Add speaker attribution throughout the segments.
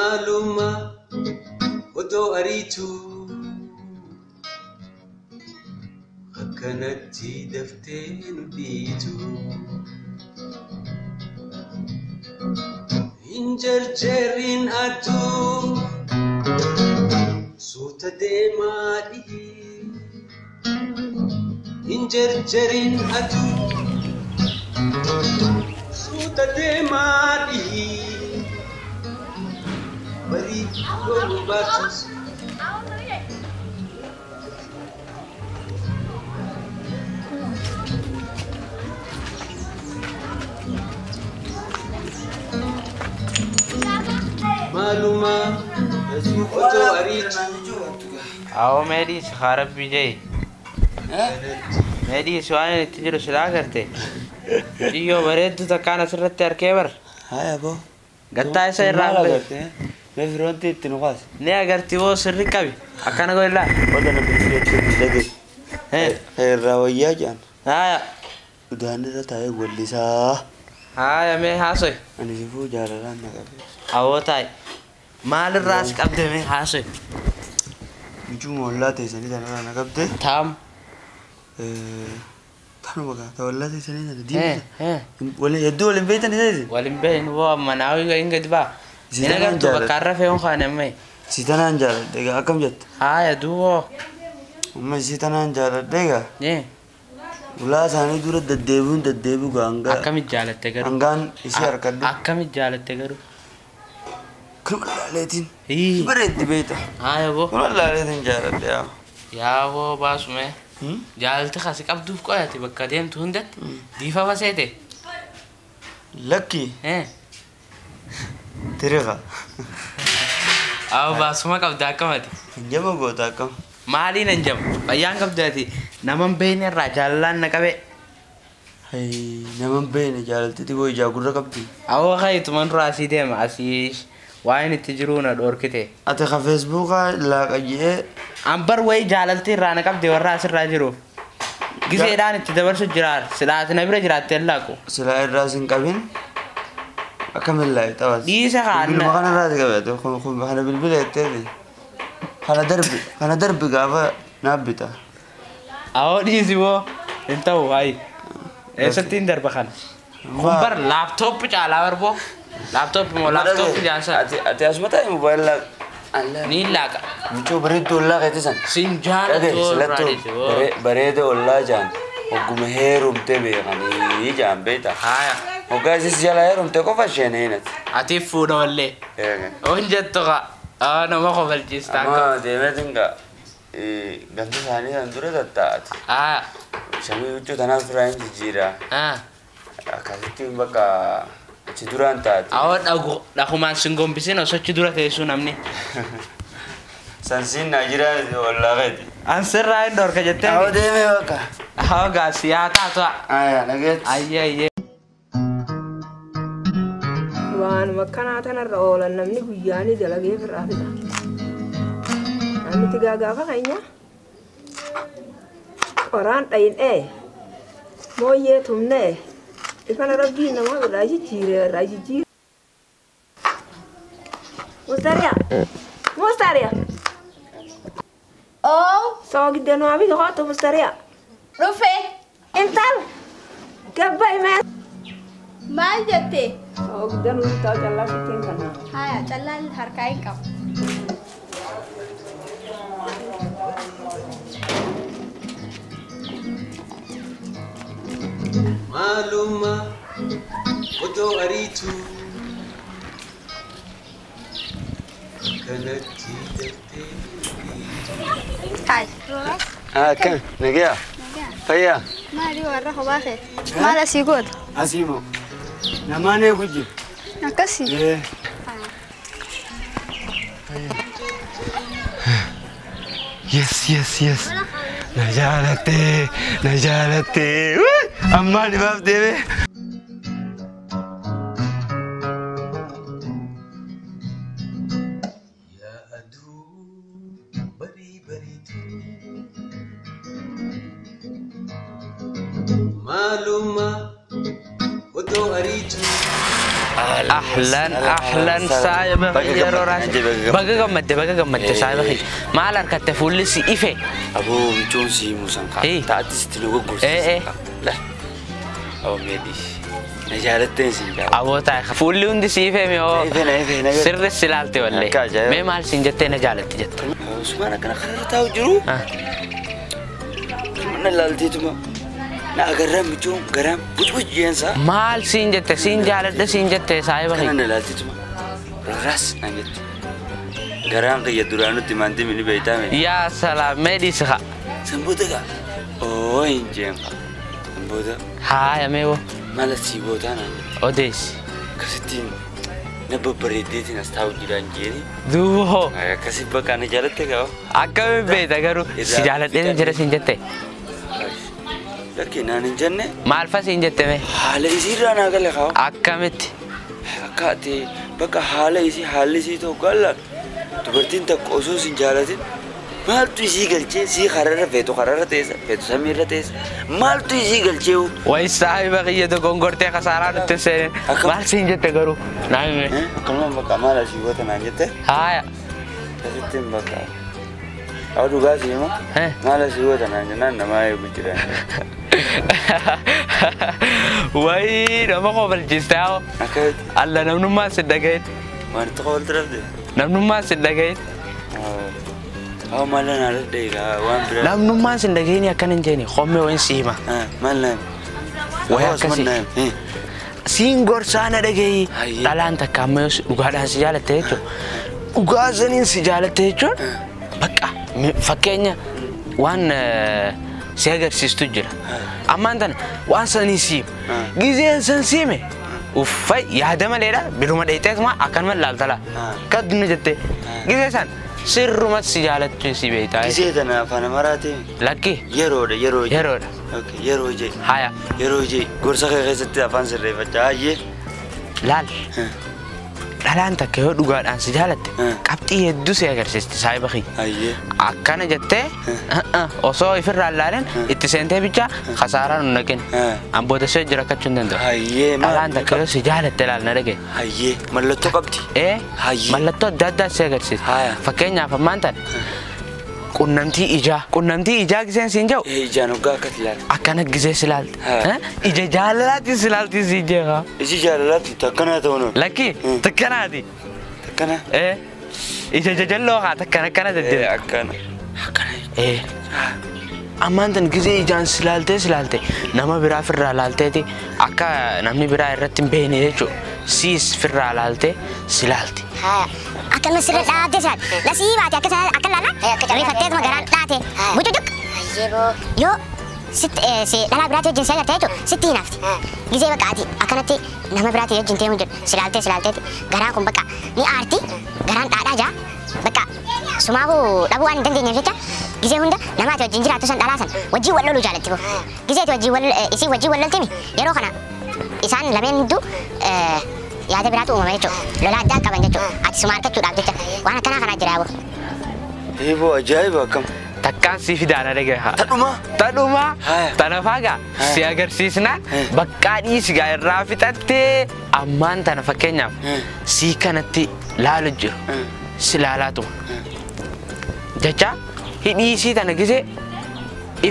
Speaker 1: Maaluma odoo ariitu akkanatti daftee nu dhiitu. Hin jarjarrin atuu suuta deemaa dhihii. Hin jarjarin atuu suuta deemaa dhihii. Barii godhu baatus. Maaluma odoo ariitu.
Speaker 2: Awoo meedhiis haa rabbi jee. Meedhiis waan inni itti jiru silaa agarte. Xiyyoo bareedduu takkaan asirratti arkee bar.
Speaker 3: Haya boo.
Speaker 2: Gattaa isa irraa
Speaker 3: Maal
Speaker 2: bahe.
Speaker 3: agarte? Mee firoonti itti nu kaase.
Speaker 2: Ni agarti boo sirri qabi. Akkana godhi laa.
Speaker 3: Wanta na bilbileetti hin dhagaye. Irraa wayyaa jedhan.
Speaker 2: Haaya.
Speaker 3: Udaan irra taa'ee wallisaa.
Speaker 2: Haaya mee haasoy.
Speaker 3: Ani sifuu jaalalaan na qabe.
Speaker 2: Awoo taa'i. Maalirraa as qabde mee haasoy.
Speaker 3: Mijuu ollaa teessanii tanarraa na qabde.
Speaker 2: Taam.
Speaker 3: Tanuma gaa ta ollaa teessanii tana diimtuu. Waliin hedduu waliin beektan isa isin.
Speaker 2: Waliin beeknu boo amma naawii gahin gadi baa.
Speaker 3: Si
Speaker 2: Ni
Speaker 3: tanaan
Speaker 2: agartu
Speaker 3: jaaladha.
Speaker 2: bakka har'a fe'uun kaane amma.
Speaker 3: Si tanaan jaaladhe egaa akkam jetta?
Speaker 2: Haaya duuboo.
Speaker 3: Amma si tanaan jaaladhe egaa. Ulaa isaanii dura deddeebi'uun deddeebi'u gaa hanga.
Speaker 2: Akkamitti jaalatte garuu?
Speaker 3: Hangaan isii harkadhu.
Speaker 2: Akkamitti jaalatte garuu?
Speaker 3: Kanuma laaleetiin. Bareeddi beekta.
Speaker 2: Haaya boo.
Speaker 3: Kanuma laaleetiin jaaladhe yaa.
Speaker 2: Yaa boo baasume. Jaalalti kasi qabduuf qoyate bakka deemtu hundatti diifa faseete.
Speaker 3: Lakki. Tiriqa.
Speaker 2: Awwa baasuma qabda akkamati.
Speaker 3: Hinjama goota akkam.
Speaker 2: Maaliin hinjama? Fayyaan qabdaati. Nama hin beekne irraa jaalalaan na qabe.
Speaker 3: Nama hin beekne jaalalti xiqqoo ijaa gurra qabdi.
Speaker 2: Awwa kayituman dura asii deema asii waan itti jiruu na dhoorkite.
Speaker 3: Ati ka feesbuukaa laaqa je'ee.
Speaker 2: Ambar wayii jaalalti irraa na qabde warra asirraa jiruuf. Giseedhaan itti dabarsu jiraar. Silaa ati na bira jiraatte hin laaqu.
Speaker 3: Silaa irraa sin qabin. Akkamiin laayi taphaas.
Speaker 2: Dhiisa haa
Speaker 3: Bilbiluma kanarraa si qabate kun kana bilbila jetteeti. Kana darbi kana darbi gaafa naaf bita.
Speaker 2: Awoo dhiisi boo hin ta'u hayi. Eessatti hin darba kana. Kun bar laaptooppi caalaa bar boo. Laaptooppi moo laaptooppi jaansa.
Speaker 3: Ati asuma taa'e moobaayila
Speaker 2: Ni laaqa.
Speaker 3: Michuu bareedduu ollaa keetti san.
Speaker 2: Sin jaalatu irraa dhiisi boo.
Speaker 3: Bareeda ollaa jaan hogguma heerumte beekanii jaan beekta.
Speaker 2: Haaya.
Speaker 3: Hoggaa isis jala heerumte qofa isheen heenati.
Speaker 2: Ati fuudha wallee. Oon jettu kaa. Aa nama kofalchiista akka.
Speaker 3: Amma deemeetiin gaa ganda isaanii san dura tattaa'ati.
Speaker 2: Haaya.
Speaker 3: Shamii huccuu tanaaf firaa hin jijjiira. Akkasitti bakka achi duraan taati.
Speaker 2: Awoo dhagu dhagumaan sin gombisin osoo achi dura teessuu namni.
Speaker 3: Sansiin naa jiraa ollaa keeti.
Speaker 2: An sirraa hin dhorka jettee.
Speaker 3: Awoo deemee bakka.
Speaker 2: Awoo gaasi yaa taatu.
Speaker 3: Aya nageetti.
Speaker 2: Ayyee ayyee.
Speaker 4: Waanuma akkanaa tanarra oolan namni guyyaanii dalagee firraa fixa. Namni tigaa gaafa keenya qoraan dhayin'ee mooyyee tumnee ifana rabbii nama irraa jijjiire irraa jijjiire. Mustariya! Mustariya!
Speaker 5: Oo!
Speaker 4: Soo giddeen waa bitu kootu Mustariya.
Speaker 5: Dhufe!
Speaker 4: Intal! Gabba himee.
Speaker 5: Maal jette?
Speaker 4: Soo giddeen nuti ta'u callaa sittiin kana.
Speaker 5: Haya callaan harkaa hin qabu.
Speaker 1: Maaluma odoo ariitu akkanatti daftee
Speaker 5: Hai.
Speaker 3: Akkam nagayaa? Fayyaa?
Speaker 5: Maali warra kophaa kee? Maal asii goota?
Speaker 3: Asii moo? Namaan eegu jira.
Speaker 5: Akkasii?
Speaker 3: Yes, yes, yes. Na jaalatte, na jaalatte. Ammaan imaaf deeme.
Speaker 1: Yaa aduu barii bariitu. Maaluma odoo ariitu.
Speaker 2: Ahlan ahlan saayiba yeroo raas. Baga gammadde baga gammadde saayiba kiyya. Maal harkatte fuulli si ife.
Speaker 3: Aboo michoon si himu san kaa. Taa'attis itti nu goggorsite. Aboo meedhii. Na jaalatteen siin jaalladha.
Speaker 2: Aboo taa'e fuulli hundi si ife mi'oo.
Speaker 3: Ife na ife na.
Speaker 2: Sirri si ilaalte wallee. Mee maal siin jettee na jaalatti jette?
Speaker 3: Usmaan akkana kanarra taa'u jiru. Na ilaalteetuma. Na agarraan michoon garaan bucbuc jeensa.
Speaker 2: Maal siin jette siin jaaladha siin jette saayiba
Speaker 3: kiyya. Kana na ilaalteetuma. Rarraas naan jette. Garaan kiyya duraanutti maanti mini beektaa mee.
Speaker 2: Yaa salaam mee dhiisi haa.
Speaker 3: Sanboota gaa. Oo hin jeen haa. Sanboota.
Speaker 2: Haaya mee woo.
Speaker 3: Mala sii gootaa naan jette.
Speaker 2: Odeessi.
Speaker 3: Akkasittiin na babbareeddeetiin as taa'u jiraan jeeni.
Speaker 2: Duuba hoo.
Speaker 3: Akkasi bakka na jaalatte qaba.
Speaker 2: Akkamiin beekta garuu si jaaladhee jira siin jette.
Speaker 3: Lakki naan hin jenne.
Speaker 2: Maal fa siin jette mee?
Speaker 3: Haala isiirraa naa gale qaba.
Speaker 2: Akkamitti?
Speaker 3: Akka ati bakka haala isii haalli isii tokko alla dubartiin takka osoo sin jaalatin maaltu isii galchee sii kararra feetu kararra teessa feetu samiirra teessa maaltu isii galchee.
Speaker 2: Wayi saahiba kiyya dogongortee kasaaraa nutti seeneen maal siin jette garuu naan hime.
Speaker 3: Akkanuma bakka maal asii goota naan jette.
Speaker 2: Haaya.
Speaker 3: Asittiin bakka. Haa dhugaa si hima. Maal asii goota naan jennaan namaa eegu jira.
Speaker 2: Wayi nama kofalchiiste haa.
Speaker 3: Akkamitti?
Speaker 2: Alla namnummaan si dhagahin.
Speaker 3: Waan itti kofalti dhabde?
Speaker 2: Namnummaan si dhagahin.
Speaker 3: Haa maal naan dhadhe waan biraa.
Speaker 2: Namnummaan si dhagahin akkana hin jeeni hommee wayin si hima.
Speaker 3: Maal naan?
Speaker 2: Wayi akkasii. Siin gorsaa na dhagahi. Dhalaan takka amma yoo dhugaadhaan si jaalatte jechuun dhugaa saniin si jaalatte jechuun bakka fakkeenya waan si agarsiistu jira. Ammaan tana waan sanii siime. Gizeen san siime. Uffay yaada maleedha biruma dheeyteetuma akkanuma ilaaltala. Kadduna jettee gizee san sirrumatti si jaalachuu si beektaa.
Speaker 3: Gizee tana afaan Amaaraatiin.
Speaker 2: Lakki.
Speaker 3: Yeroodha yeroo.
Speaker 2: Yeroodha.
Speaker 3: Yeroo jee.
Speaker 2: Haya.
Speaker 3: Yeroo jee gorsa kee keessatti afaan sirreeffachaa hayyee.
Speaker 2: Laal. Dhalaan takka yoo dhugaadhaan si jaalatte qabxii hedduu si agarsiisti saayiba kiyya. Akkana jettee osoo ifirraa ilaalin itti seentee bicha kasaaraa nu naqin. Amboota see jira akkachuu hin danda'u. Dhalaan takka yoo si jaalatte ilaal na dhagaye.
Speaker 3: Mallattoo qabdi.
Speaker 2: Mallattoo adda addaa si agarsiisti. Fakkeenyaaf ammaan tana qunnamtii ijaa. Qunnamtii ijaa giseen siin jedhu.
Speaker 3: Ijaan hoggaa akkatti ilaalte.
Speaker 2: Akkana gisee si ilaalte. Ija jaalalaatti si ilaalti si jeeqa.
Speaker 3: Iji jaalalaatti takkanaa ta'u nuun.
Speaker 2: Lakki takkanaati.
Speaker 3: Takkana.
Speaker 2: Ija jajalloo haa takkana akkana deddeebi.
Speaker 3: Akkana. Akkana.
Speaker 2: Ammaan tan gisee ijaan si ilaaltee si ilaalte nama biraa firraa ilaalteeti akka namni biraa irratti hin beekne jechuudha. Siis firraa ilaaltee si ilaalti.
Speaker 6: Akkana sirra dhaate isaan lasii baate akka akka laala rifatteetuma garaan dhaate bucucuk yoo sitti dhalaa biraatti wajjin si agarte jechuudha sitti hinaafti gisee bakka ati akkanatti nama biraatti wajjin deemu jedhu si laaltee si laalteeti garaan kun bakka ni aarti garaan dhaadhaa jaa bakka sumaafuu dhabuu waan hin dandeenyeef jecha gisee hunda nama ati wajjin jiraattu san dhalaa san wajjin wal loluu jaalatti boo gisee ati wajjin wal isii wajjin wal loltimi yeroo kana isaan lameen hedduu yaada biraatu uumama jechuudha. Lola addaa qaban jechuudha. Ati suma argachuudhaaf jecha waan akkanaa kanaa jira yaaboo.
Speaker 3: Eeboo ajaa'iba akkam.
Speaker 2: Takkaan si fidaana dhagaye haa.
Speaker 3: Tadhuma.
Speaker 2: Tadhuma. Tana faagaa si agarsiisnaan bakka dhiisi gaa irraa fixattee ammaan tana fakkeenyaaf si kanatti laalu jiru. Si laalaatuma. Jecha hidhii sii tana gisee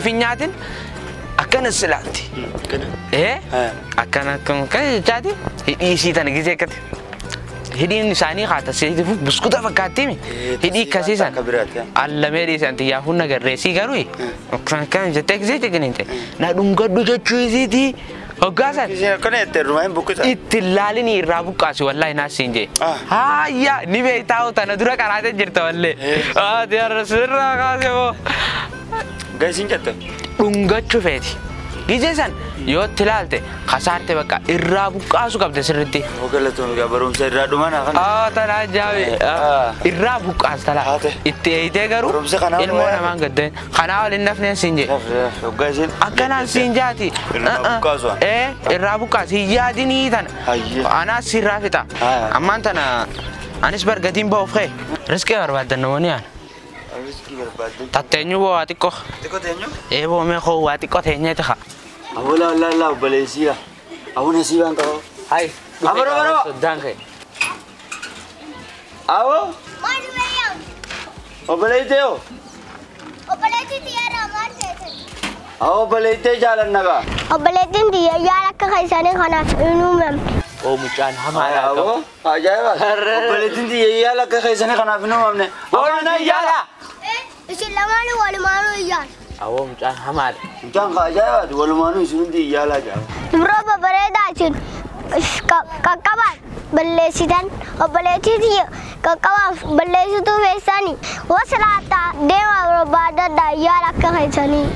Speaker 2: ifin nyaatin akkana si laalti. Akkana akkana jechaati hidhii isii tana gisee akkati hidhiin isaanii haata seetifu buskuta fakkaatti mi hidhii akkasiisan allamee dhiisan xiyyaafuu nagarreessii garuu akkana jettee gisee ciciniinte na dhungadhu jechuu isiitii hoggaasan itti ilaalini irraa buqqaasi wallaahi naas siin jee haayya ni beektaa tana dura qaraatee jirta wallee ati har'a sirraa kaase moo
Speaker 3: Gaisiin jette
Speaker 2: dhungachuu feeti. Gizee san yoo itti ilaalte kasaarte bakka irraa buqqaasu qabde sirriitti.
Speaker 3: Galatoon egaa barumsa irraa dhumanaa kana.
Speaker 2: Tanaa jaabe irraa buqqaas talaa itti eeyitee garuu ilmoo namaan gaddeen kanaa waliin nafneen siin jee. Akkanaan siin jaati. Irraa buqqaas hin yaadinii tana. Anaas sirraa fixa. Ammaan tana anis bargatiin ba'uuf ka'e riskee barbaaddan namoonni yaana. Tatteenyu boo waa xiqqoo.
Speaker 3: Xiqqoo teenyu?
Speaker 2: Ee boo mee koo waa xiqqoo teenyeeti haa.
Speaker 3: Awoo laa laa laa obboleessiidha. Awoo nasiibaan qaba.
Speaker 2: Hai.
Speaker 3: Abro abro.
Speaker 2: Soddaan kee.
Speaker 3: Awoo.
Speaker 6: Maal weeyyaam?
Speaker 3: Obboleettee hoo?
Speaker 6: Obboleettii xiyyaara maal feetan?
Speaker 3: Awoo obboleettee jaalanna gaa.
Speaker 6: Obboleettiin xiyya yaala akka keessanii kanaaf hin uumamne.
Speaker 2: Oo mucaan hamaadha akkam.
Speaker 3: Awoo ajaa'iba. Obboleettiin xiyya yaala akka keessanii kanaaf hin uumamne. Awoo yaala.
Speaker 6: Isin lamaanuu walumaanuu iyyaala.
Speaker 2: Awoo mucaan hamaadha.
Speaker 3: Mucaan ka ajaa'ibaati walumaanuu isin hundi iyyaalaa jaa'a.
Speaker 6: Dubroo babbareedaa isin qaqqabaan balleessitan obboleettii xiyya qaqqabaan balleessituu feessanii wasilaataa deemaa barbaadadhaa yaala akka keessanii.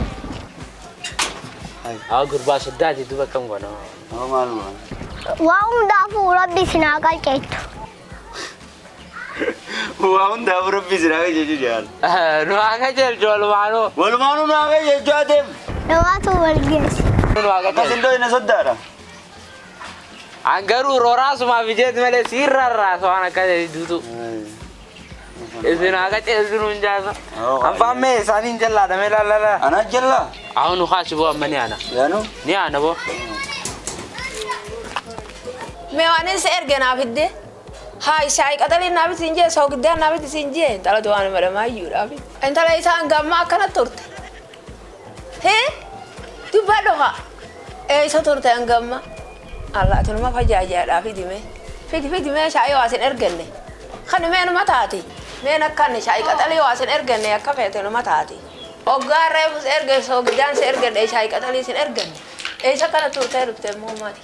Speaker 2: Awoo gurbaa soddaati duba kam goona.
Speaker 3: Awoo maaluma.
Speaker 6: Waa hundaafuu rabbi isin haa qalqeettu.
Speaker 3: Waa hundaafuu rabbi isin haa qajeelchu jaal.
Speaker 2: Nu haa qajeelchu walumaanuu.
Speaker 3: Walumaanuu nu haa qajeelchu adeem.
Speaker 6: Namaatu wal geesse.
Speaker 2: Nu haa
Speaker 3: Akkas
Speaker 2: qajeelchu.
Speaker 3: hin dhoyne soddaadha.
Speaker 2: An garuu rooraasumaaf ijeet malee siirrarraas waan akka duutu. Isin haa qajeelchu nuun jaasa.
Speaker 7: Anfaan mee isaaniin jallaadha mee laalala.
Speaker 3: Anaa jallaa.
Speaker 2: Awoo nu kaasi boo amma ni aana.
Speaker 3: Yaanu.
Speaker 2: Ni aana boo.
Speaker 4: Mee waan inni si erge naaf iddee. Haa shaayii qaxalee naaf isin jee soogiddaa naaf isin jee intala waan madamaa iyyuudhaaf. Intala isaan gammaa akkana turte. Hee dubbadhu haa. Eessa turte hangamma? Allah tunuma fajaajaadhaa fidi mee. Fidi fidi mee shaayii waa isin ergenne. Kan mee numa taati. Meen akkanni shaayii qaxalee waa isin ergenne akka feete numa taati. Hoggaa reefus erge soogiddaan si ergenne shaayii qaxalee isin ergenne. Eessa kana turtee dhufte immoo maati?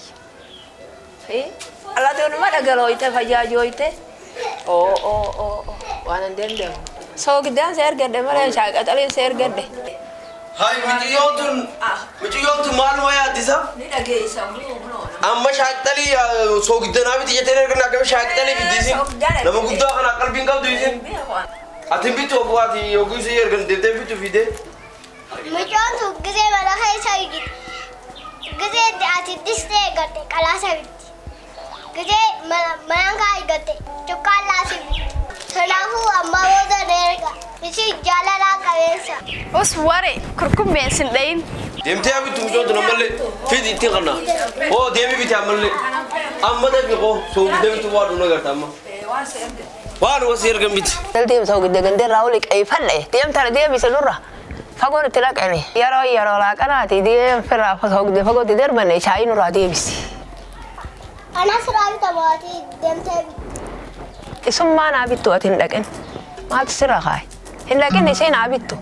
Speaker 4: Allah tunuma dhagalooyte fajaajooyte. Oo oo oo waan hin danda'amu. Soogiddaan si ergenne malee shaayii qaxalee si ergenne.
Speaker 7: Hai mucayyoon tun maaluma yaaddisa?
Speaker 4: Ni dhageessa.
Speaker 7: Amma shaaqxalii soogiddanaa miti jettee erga akkami shaaqxalii fiddi isin? Nama guddaa kana qalbiin qabdu isin. Ati bittu oguu ati oguu isin erga deemtee bittu fidee.
Speaker 6: Mucaan tun gisee mana keessa gisee ati distee eeggatte qalaasa bitti. Gisee mana kaa eeggatte cuqqaallaa si bitti. Kanaafuu amma booda na erga. Isin jaalalaa qabeessa.
Speaker 5: Us ware kurkummeen sin dhayin.
Speaker 7: Deemtee haa bittu mucayyoon tun ammallee fidi ittiin qabna. Hoo deemii biti ammallee. Amma dafii koo soogidda bittu waa dhuna garta amma. Waan wasi ergan biti.
Speaker 4: Deem soogidda gandee irraa oli qeeffadhe. Deem tana deebise nurra. Fagoon itti dhaqane. Yeroo yeroo laaqanaati deem firraa soogidda fagootti darbanne shaayii nurraa deebisi.
Speaker 6: Anas raabita maatii deemtee bitti.
Speaker 4: Isummaa naa bittu ati hin dhaqin. Maaltu sirra kaaye? Hin dhaqin ishee naa bittu.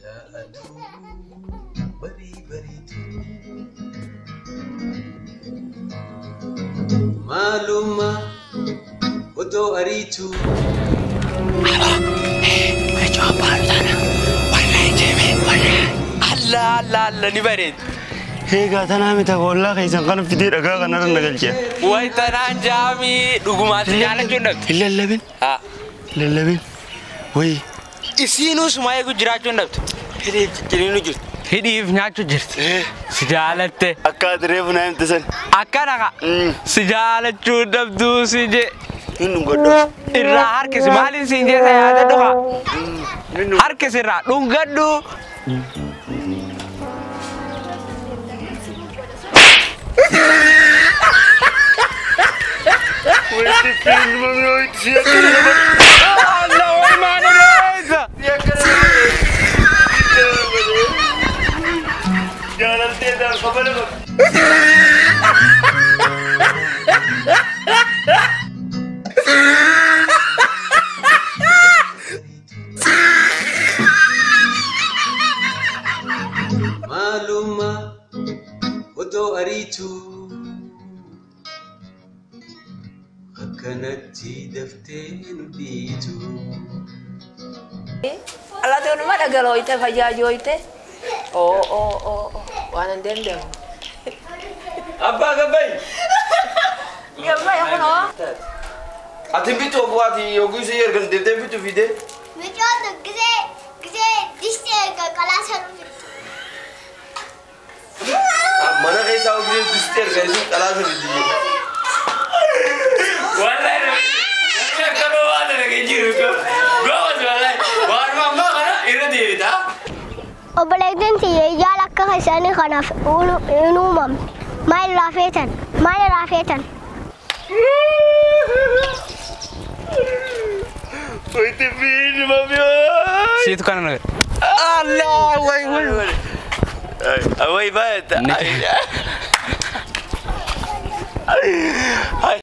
Speaker 1: Yaa aduu barii bariitu maaluma odoo ariitu.
Speaker 2: Alla alla alla ni bareedu.
Speaker 3: Egaa tanaa miti hollaa keessan kana fidee dhagaa kanarra na galchee.
Speaker 2: Way tanaan jaamii dhugumaatti jaalachuu hin dhabdu.
Speaker 3: Hin lallabin.
Speaker 2: Haa.
Speaker 3: Lallabin. Wayi.
Speaker 2: Isiinuu suma eegu jiraachuu hin dhabdu.
Speaker 3: Hidhiif cicciniinu jirti.
Speaker 2: Hidhiif nyaachuu jirti. Si jaalatte.
Speaker 3: Akka ati reefu naa himte san.
Speaker 2: Akkana ka. Si jaalachuu hin dhabduu si jee.
Speaker 3: Hin dhungadhu.
Speaker 2: Irraa harkisi maaliin siin jee sa yaadadhu kaa. Harkisi irraa dhungadhu. Allah way maanirreessa.
Speaker 3: Jaalaltee dhaan kabala qabdi.
Speaker 1: Maaluma odoo ariitu akkanatti daftee nu dhiitu.
Speaker 4: Allah tunuma dhagalooyte fajaajooyte. Oo oo oo waan hin danda'amu.
Speaker 7: Abbaa gabbayi.
Speaker 4: Gammaa kunoo.
Speaker 7: Ati bittu oguu ati oguu isin erga deemtee bittu fidee.
Speaker 6: Mucaan tun gisee gisee distee eeggatte qalaasa bitti.
Speaker 7: Mana keessaa oguu distee erga isin qalaasa fiddi.
Speaker 3: Wallahi namni akkana waan dalagee jiru gaafas wallahi waanuma ammaa kana irra deebita.
Speaker 8: Obboleettiin tiyya yaala akka isaanii kanaaf hin uumamne. Maal irraa feetan? Maal irraa feetan?
Speaker 2: Siitu kana na Allah way way.
Speaker 3: Awai baay'ata. Ay.